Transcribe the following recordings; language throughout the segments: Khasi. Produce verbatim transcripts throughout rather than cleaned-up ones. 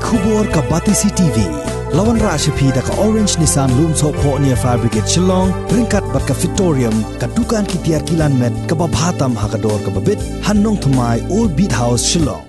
Khubor ka Batesi T V. La wanrah sha phi da ka Orange Nissan Lumsohphoh near Fire Brigade Shillong, ryngkat bad ka Fitorium, ka dukan ki tiar kilan met kaba bha tam ha ka dor kaba bit, ha Nongthymmai, Old Beat House, Shillong.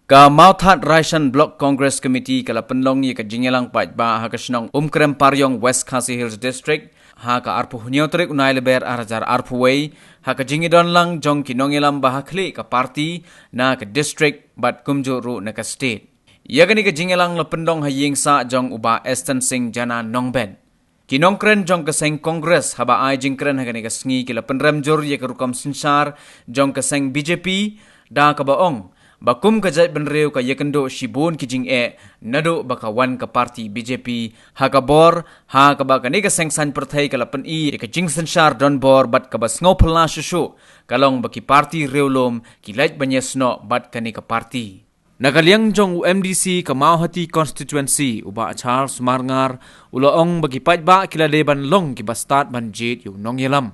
Ka Mawthadraishan Block Congress Committee ka la pynlong ïa ka jingïalang paidbah ha ka shnong Umkrem Pariong, West Khasi Hills District, ha ka arphew hynñiew tarik u Naiïalam ar hajar arphew wei, ha ka jingïadon lang jong ki nongïalam ba ha khlieh ka party na ka district bad kumjuh ruh na ka state. Ïa kane ka jingïalang la pynlong ha ïing sah jong u Bah Eston Singh Jana Nongbet. Ki nongkren jong ka seng Congress haba ai jingkren ha kane ka sngi ki la pynrem jur ïa ka rukom synshar jong ka seng B J P, da kaba ong ba kum ka jaitbynriew ka ïakynduh shibun ki jingeh naduh ba ka wan ka party B J P ha ka bor, ha kaba kane ka seng saiñ pyrthei ka la pyni ïa ka jingsynshar donbor bad kaba sngewphylla shuh shuh ka long ba ki party riewlum ki leit ban ïasnoh bad kane ka party. Na ka liang jong u M D C ka Mawhati Constituency, u Bah Charles Marngar, u la ong ba ki paidbah ki la dei ban long kiba stad ban jied ïa u nongïalam.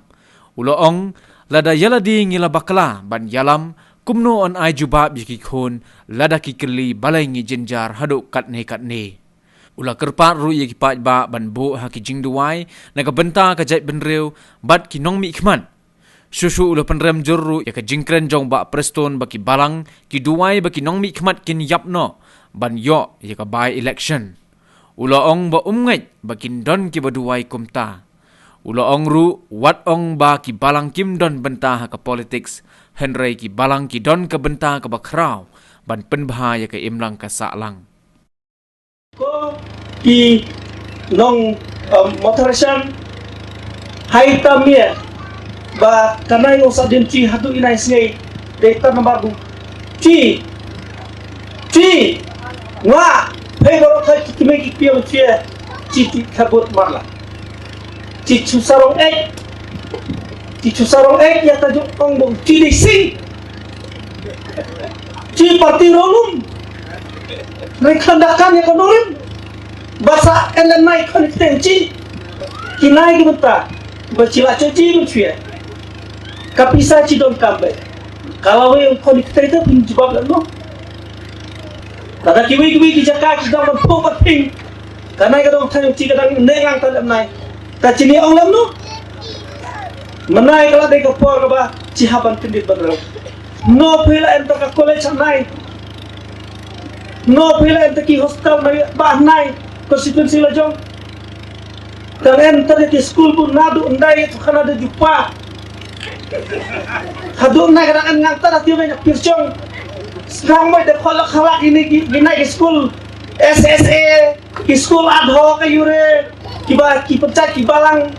U la ong, lada ïa lade ngi la bakla ban ïalam, kumno yn ai jubab ïa ki khun, lada ki kylli balei ngi jynjar haduh katne katne. U la kyrpad ruh ïa ki paidbah ban buh ha ki jingduwai na ka bynta ka jaitbynriew bad ki nongmihkhmat. Shuh shuh u la pynrem jur ruh ïa ka jingkren jong Bah Prestone ba ki balang ki duwai ba ki nongmihkhmat kin ïap noh ban ïoh ïa ka by-election. U la ong ba um ngeit ba kin don kiba duwai kumta. U la ong ruh, wat ong ba ki balang kim don bynta ha ka politics, hynrei ki balang ki don ka bynta kaba khraw ban pynbha ïa ka imlang ka sahlang. Ko ki nong, um, Mawthadraishan, hai tam ïa ba kanai ngong sa dim chi haduh inai sngi dei tam nambar bu. Chi, chi, nga, hei baroh thai ki kmie ki kpiang chi, chi ti khabut marla. Chi chu sarong ek, chi chu sarong ek ïa ta jong ong bong chi dei sing. Chi parti rolum. Ri khanda kan ïa ka norim. Basa elen nai khon kteng chi. Ki nai ki bynta. Ba chi la cho chi bun chue. Ka pisa chi don kam be. Ka la wei khon kteng te pun jubab la no. Lada ki wei ki wei ki jaka ki don ban pok ban ping. Ka nai ka dong thang chi ka dang ne ngang ta lem nai. Ta chi ni ong lem no. Menai ka la dei ka por ka ba chi ha ban kyndit ban rem. No phi la enter ka college ha nai. No phi la enter ki hostel nai ba nai. Constituency la jong. Dang enter ki school bu naduh ndai tu khana da jupa. Haduh nai ka dang en ngang ta da ti wei na pirchong. Snang mai da kholak khalak ini ki, ini ki school. S S A. Ki skul ad hoc ka ïure, kiba, ki pynjah, ki balang.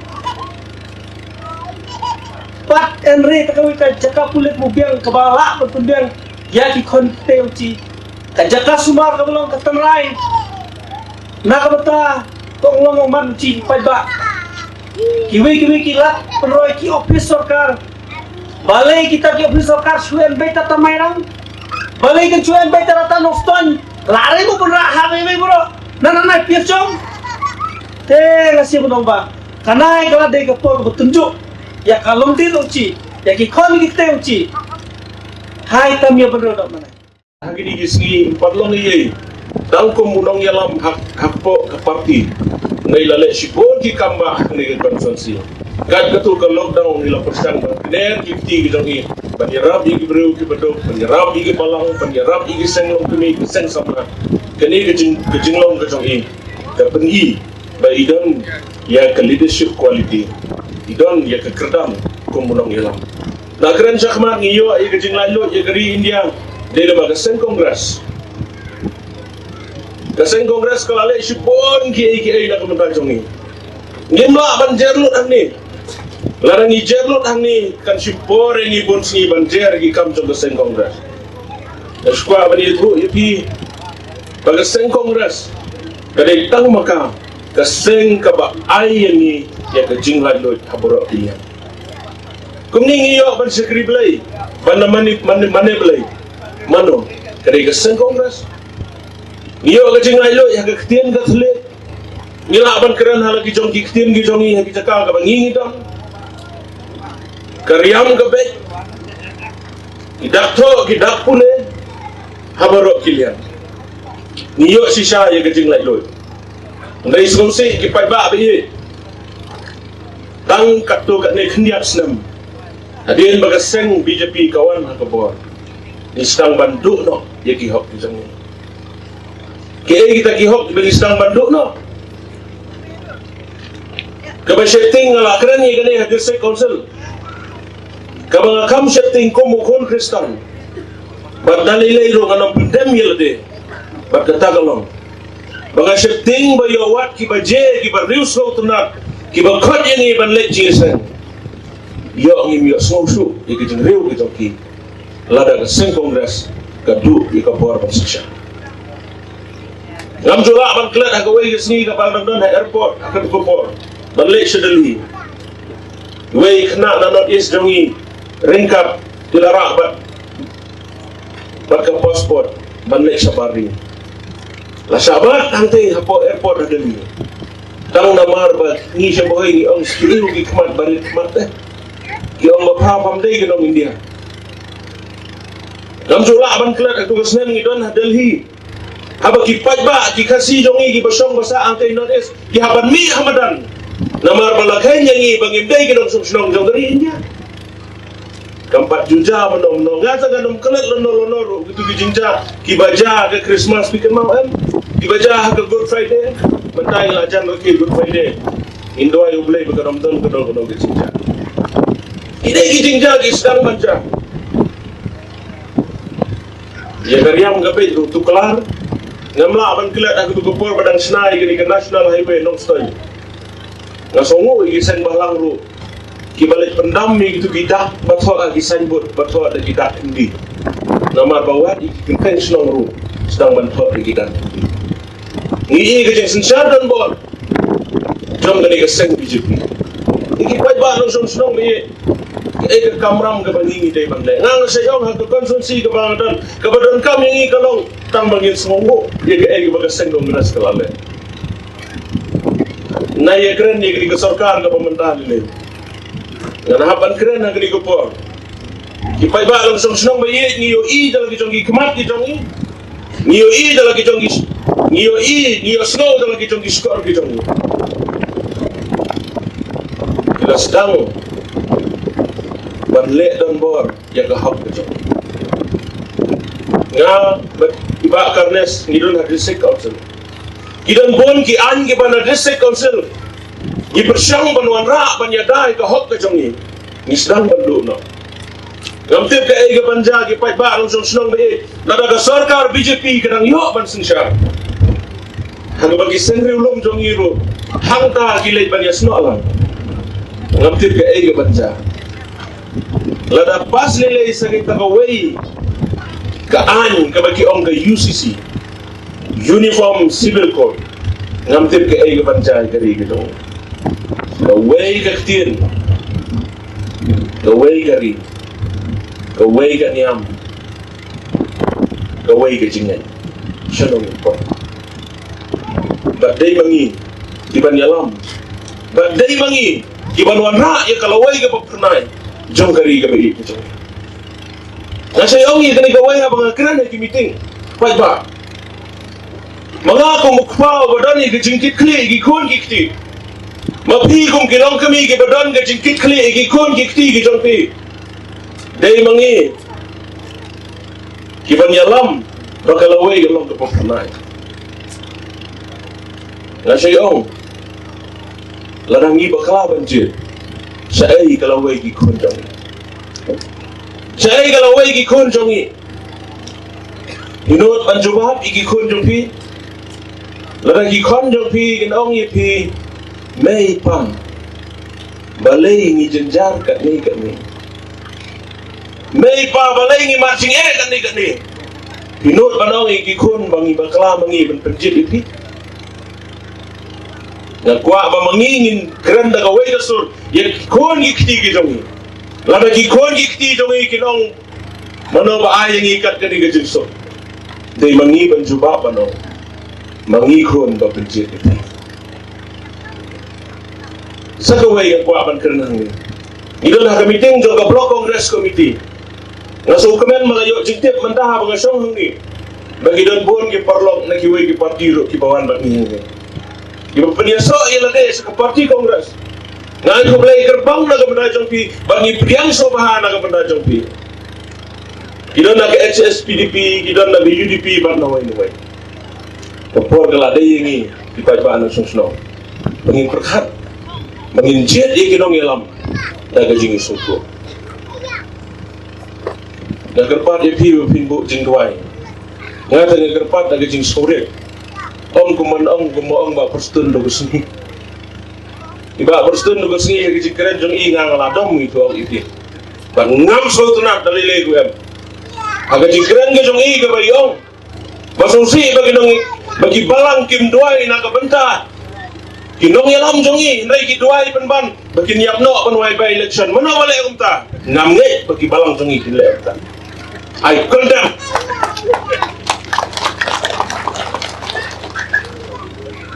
Pat en re ta kawei ka jaka pulit mu biang kaba lah ban pynbiang ïa ki khon ki ktien u chi. Ka jaka sumar kaba long ka tynrai. Na ka bynta tong long man u chi paidbah. Kiwei kiwei ki lad pynroi ki office sorkar. Balei kita ki office sorkar shu en beit ta Mairang? Balei kin shu en beit ta Nongstoiñ? Lare mo pynrah ha beit beit bro. Na na na pier chong. Te nga sim nong ba. Kanai ka la dei ka por ba tunjuk. Ïa ka long dei long chi. Ïa ki khon ki ktien chi. Hai tam ïa bynriew da mana. Ha kine ki sngi pat long ei ei. Tang kum u nongïalam ha, hapoh ka party. Ngi la leh shibun ki kam ba ha kane ka constituency. Kat katu ka lockdown ngi la pyrshang ban kner ki kti ki jong ngi. Ban ïarap ïa ki briew kiba duk, ban ïarap ïa ki balang, ban ïarap ïa ki seng longkmie, ki seng samla. Kane ka jing, ka jinglong ka jong ngi. Ka pyni ba i don ïa ka leadership quality. I don ïa ka kyrdan kum u nongïalam. Nga kren shakhmat ngi ïoh ïa ka jinglaitluid ïa ka ri India. Dei namar ka seng Congress. Ka seng Congress ka la leh shibun kiei kiei na ka bynta jong ngi. Ngim lah ban jer lut hangne. Lada ngi jer lut hangne kan shim por ïa ngi bun sngi ban jer ki kam jong ka seng Congress. Nga sngewkwah ban ïathuh ïa phi ba ka seng Congress ka dei tang ma ka, ka seng kaba ai ïa ngi ïa ka jinglaitluid ha baroh ki liang. Kumne ngi ïoh ban shakri Blei, ban da mane, mane, mane Blei. Mano, ka dei ka seng Congress. Ngi ïoh ka jinglaitluid ha ka ktien ka thylliej. Ngi lah ban kren ha la ki jong ki ktien ki jong ngi ha ki jaka kaba ngi ngi don. Ka riam ka beit. Ki dak thoh, ki dak pule. Ha baroh ki liang ngi ïoh shisha ïa ka jinglaitluid. Hynrei sngewsih ki paidbah ba ïeit, tang katto katne khyndiat snem hadien ba ka seng B J P ka wan ha ka bor, ngi sdang ban duh noh ïa ki hok ki jong ngi. Kiei kita ki hok ba ngi sdang ban duh noh? Kaba sheptieng nga la kren ïa kane ha District Council, kaba nga kham sheptieng kum u khun Khristan. Bad da lei lei ruh ngan ym pyndem ïa lade. Bad kata ka long ba nga sheptieng ba ïoh wat kiba je, kiba riewsngewtynnat, kiba khot ïa ngi ban leit jingïaseng, ïoh ngim ïoh sngewsuk ïa ki jingriewsngewtynnat ki jong ki lada ka seng Congress ka duh ïa ka bor ban synshar. Ngam ju lah ban klet ha kawei ka sngi kaba dang don ha airport ha katu ka por ban leit sha Delhi. Wei khynnah na North East jong ngi ryngkat ki la rah bad bad ka passport ban leit shabar ri. La shah bat hangtei hapoh airport ha Delhi. Tang namar ba ngi sha Bhoi ngi ong shu ki khmat barit khmat te. Ki ong ba pha pham dei ki nong India. Ngam ju lah ban klet ha katu ka snem ngi don ha Delhi. Haba ki paidbah ki Khasi jong ngi kiba shong ba sah hangtei North East ki hap ban mih ha madan. Namar ba la kheiñ ïa ngi ba ngim dei ki nongshong shnong jong ka ri India. Kam pat ju jia mano mano, nga sa ka nongklet lano lano ruh kitu ki jingjia kiba jia ha ka Christmas phi kynmaw em? Kiba jia ha ka Good Friday. Mynta ngi la jan ruh ki Good Friday. Ngin duwai U Blei ba ka dom don ka dong ka dong ki jingjia. Ki dei ki jingjia ki sdang ban jia. Ïa ka riam ka beit ruh tu klar. Ngam lah ban klet ha katu ka por ba dang shna ïa kane ka National Highway Nongstoiñ. Nga sngewnguh ïa ki seng bhalang ruh kiba leit pyndam ïa kitu ki dak ba thoh ha ki signboard ba thoh da ki dak Hindi. Namar ba wat ïa ki kynthei shnong ruh sdang ban thoh da ki dak Hindi. Ngi ïohi ka jingsynshar donbor jong kane ka seng B J P. Ngi ki paidbah nongshong shnong ba ïeit, kaei ka kamram kaba ngi ngi dei ban leh? Nga nga sa ïoh ha ka constituency kaba nga don, kaba donkam ïa ngi ka long tang ba ngin sngewnguh ïa kaei kaba ka seng Congress ka la leh. Nga ïa kren ïa kane ka sorkar kaba mynta lei lei. Nga hap ban kren ha kane ka por. Ki paidbah nongshong shnong ba ïeit, ngi ïohi da la ki jong ki khmat ki jong ngi. Ngi ïohi da la ki jong ki, ngi ïohi, ngi ïohsngew da la ki jong ki shkor ki jong ngi. Ki la sdang ban leh donbor ïa ka hok ka jong ngi. Nga bad i Bah Carnes ngi don ha District Council. Ki don bun ki aiñ kiba na District Council. Ngi pyrshang ban wanrah ban ïada ïa ka hok ka jong ngi. Ngi sdang ban duh noh. Ngam tip kaei kaban jia, ki paidbah nongshong shnong ba ïeit. Lada ka sorkar B J P ka dang ïoh ban synshar, ha kaba ki seng riewlum jong ngi ruh hangta ki leit ban ïasnoh lang. Ngam tip kaei kaban jia. Lada pass lei lei sa kita kawei ka aiñ kaba ki ong ka U C C, Uniform Civil Code, ngam tip kaei kaban jia ïa ka ri ka jong ngi. Kawei ka ktien, kawei ka ri, kawei ka niam, kawei ka jingngeit. Shano ngin poi? Bad dei ma ngi kiban ïalam, bad dei ma ngi kiban wanrah ïa ka lawei kaba phyrnai jong ka ri kaba ïeit ka jong ngi. Nga sa ong ïa kane kawei haba nga kren ha ki meeting, paidbah. Ma nga kum u kpa uba don ïa ka jingkitkhlieh ïa ki khun ki kti, ma phi kum ki longkmie kiba don ka jingkitkhlieh ïa ki khun ki kti ki jong phi, dei ma ngi kiban ïalam ba ka lawei ka long kaba phyrnai. Nga sa ong, lada ngi bakla ban jied, shaei ka lawei ki khun jong ngi? Shaei ka lawei ki khun jong ngi? Phi nud ban jubab ïa ki khun jong phi? Lada ki khun jong phi kin ong ïa phi, mei pa, balei ngi jynjar katne katne? Mei pa, balei ngi mad jingeh katne katne? Phi nud ban ong ïa ki khun ba ngi bakla ma ngi ban pynjied ïa phi? Nga kwah ba ma ngi ngin kren da kawei ka sur ïa ki khun ki kti ki jong ngi. Lada ki khun ki kti jong ngi kin ong, mano ba ai ïa ngi kat kane ka jingsuk? Dei ma ngi ban jubab ban ong, ma ngi khun ba pynjied ïa phi. Sa kawei nga kwah ban kren hangne. Ngi don ha ka meeting jong ka Block Congress Committee. Nga sngewkmen ba nga ïoh jingtip mynta haba nga shong hangne. Ba ki don bun ki paralok na kiwei ki parti ruh kiba wan bad ngi hangne, kiba pynïasoh ïa lade sha ka parti Congress. Nga ai khublei kyrpang na ka bynta jong phi, ba ngi pdiang sngewbha na ka bynta jong phi. Ki don na ka H S P D P, ki don na ka U D P bad na wei na wei. Ka por ka la dei ïa ngi ki paidbah nongshong shnong, ba ngin pyrkhat, ba ngin jied ïa ki nongïalam da ka jingsngewthuh. Nga kyrpad ïa phi ba phin buh jingduwai. Nga te nga kyrpad da ka jingsngewrit. Ong kumba ong, kumba ong Bah Prestone Doh Sngi. I Bah Prestone Doh Sngi, ha ka jingkren jong i nga nga la dom ïa i, to ong ïa phi. Bad ngam sngewtynnat da lei lei ruh em. Ha ka jingkren ka jong i kaba i ong, ba sngewsih ba ki nong, ba ki balang kim duwai na ka bynta ki nongïalam jong i, hynrei ki duwai pynban ba kin ïap noh ban wai by election. Mano ba leh kumta? Ngam ngeit ba ki balang jong i kin leh kumta. I condemn.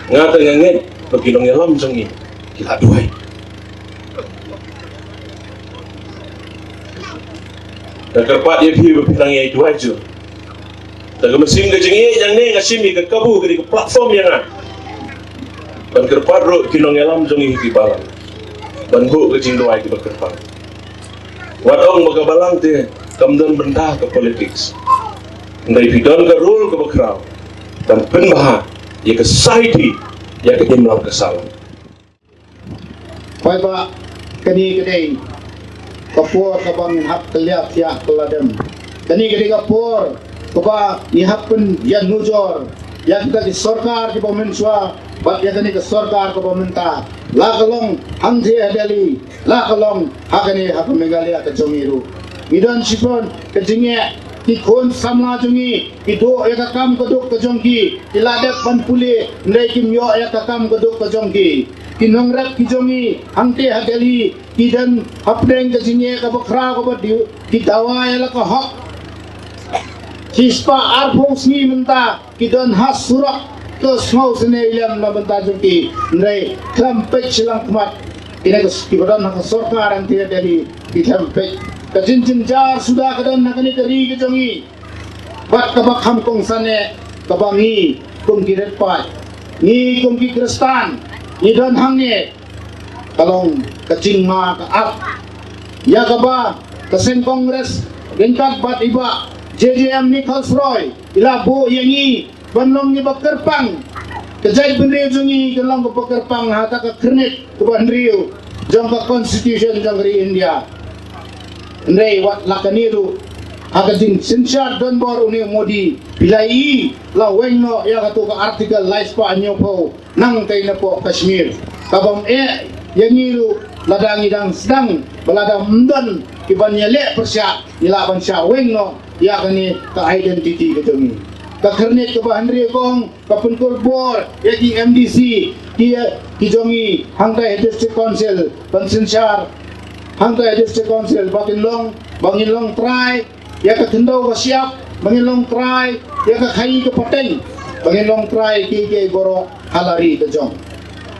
Nga te nga ngeit ba ki nongïalam jong i ki la duwai. Nga kyrpad ïa phi ba phin nang ïai duwai ju. Da ka mynsiem ka jingïeit, ïa nga nga shim ïa ka kabu, ka dei ka platform ïa nga ban kyrpad ruh ki nongïalam jong ngi ki balang ban buh ka jingduwai kaba kyrpang. Wat ong ba ka balang te kam don bynta ka politics. Hynrei phi don ka role kaba khraw ban pynbha ïa ka society, ïa ka imlang ka sahlang. Paidbah, kane ka dei ka por kaba ngin hap kylliap ïa ka lad em. Kane ka dei ka por kaba ngi hap pynïanujor ïa kita ki sorkar kiba mynshuwa bad ïa kane ka sorkar kaba mynta. La ka long hangtei ha Delhi, la ka long ha kane ha ka Meghalaya ka jong ngi ruh. Ngi don shibun ka jingeh, ki khun samla jong ngi ki duh ïa ka kam ka duk ka jong ki, ki la dep ban pule, hynrei kim ïoh ïa ka kam ka duk ka jong ki. Ki nongrep ki jong ngi hangtei ha Delhi ki don hapdeng ka jingeh kaba khraw kaba dei, ki dawa ïa la ka hok. Shispah arphew sngi mynta ki don ha surok, to sngewsynei lem na bynta jong ki, hynrei khlem peit shiliang khmat. Kine ki, kiba don ha ka sorkar hangtei ha Delhi ki khlem peit. Ka jingjynjar suda ka don ha kane ka ri ka jong ngi. Bad kaba kham kongsan eh, kaba ngi kum ki rit paid, ngi kum ki Khristan, ngi don hangne, ka long ka jingma ka ap ïa kaba ka seng Congress ryngkat bad i Bah J J M Nichols Roy i la buh ïa ngi ban long ngi ba kyrpang. Ka jaitbynriew jong ngi ka long kaba kyrpang ha kata ka khyrnit kaba hynriew jong ka Constitution jong ka ri India. Hynrei wat la kane ruh, ha ka jingsynshar donbor une u Modi, phi la ïohi la weng noh ïa kato ka Article laispah hynñiewphew nangtei napoh Kashmir. Ka bym eh ïa ngi ruh lada ngi dang sdang, ba lada ym don kiban ïaleh pyrshah, ngi lah ban shah weng noh ïa kane ka identity ka jong ngi. Ka khyrnit kaba hynriew ka ong, ka pynkulbor ïa ki M D C, ki, ki jong ngi hangtai ha District Council, ban synshar hangtai ha District Council, ba kin long, ba ngin long trai ïa ka khyndew ka shyiap, ba ngin long trai ïa ka khaii ka pateng, ba ngin long trai kiei kiei baroh ha la ri ka jong.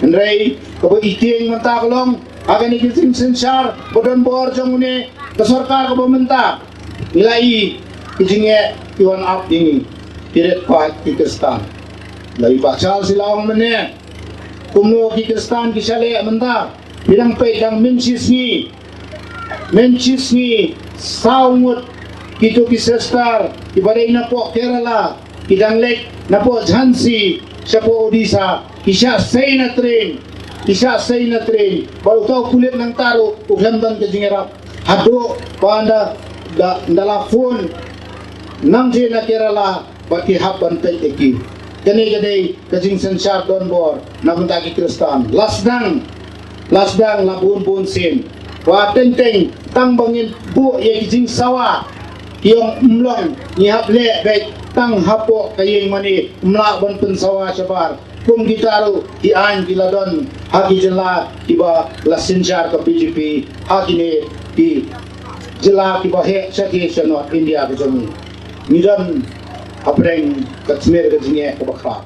Hynrei kaba i tieng mynta ka long, ha kane ka jingsynshar ba donbor jong une ka sorkar kaba mynta, ngi la ïohi ki jingeh ki wan ap ïa ngi, ki rit paid ki Khristan. La i Bah Charles i la ong mynne, kumno ki Khristan ki sha leh mynta, phi dang peit dang mynshisngi, mynshisngi saw ngut kito ki sister kiba dei napoh Kerala, ki dang leit napoh Jhansi shapoh Odisha, ki shah sei na train, ki shah sei na train, bad uta u pulit nangta ruh u khlem don ka jingïarap. Haduh ba ynda, da, ynda la phone nangtei na Kerala, bad ki hap ban peit ïa ki. Kane ka dei ka jingsynshar donbor na bynta ki Khristan. La sdang, la sdang la bun bun sien. Wat teng teng tang ba ngin buh ïa ki jingsawa, ki ong ym long, ngi hap leh beit tang hapoh ka ïing mane, ym lah ban pynsawa shabar. Kum kita ruh ki aiñ ki la don ha ki jylla kiba la synshar ka B J P, ha kine ki jylla kiba heh sha ki sha North India ka jong ngi. Ngi don hapdeng ka smer ka jingeh kaba khraw.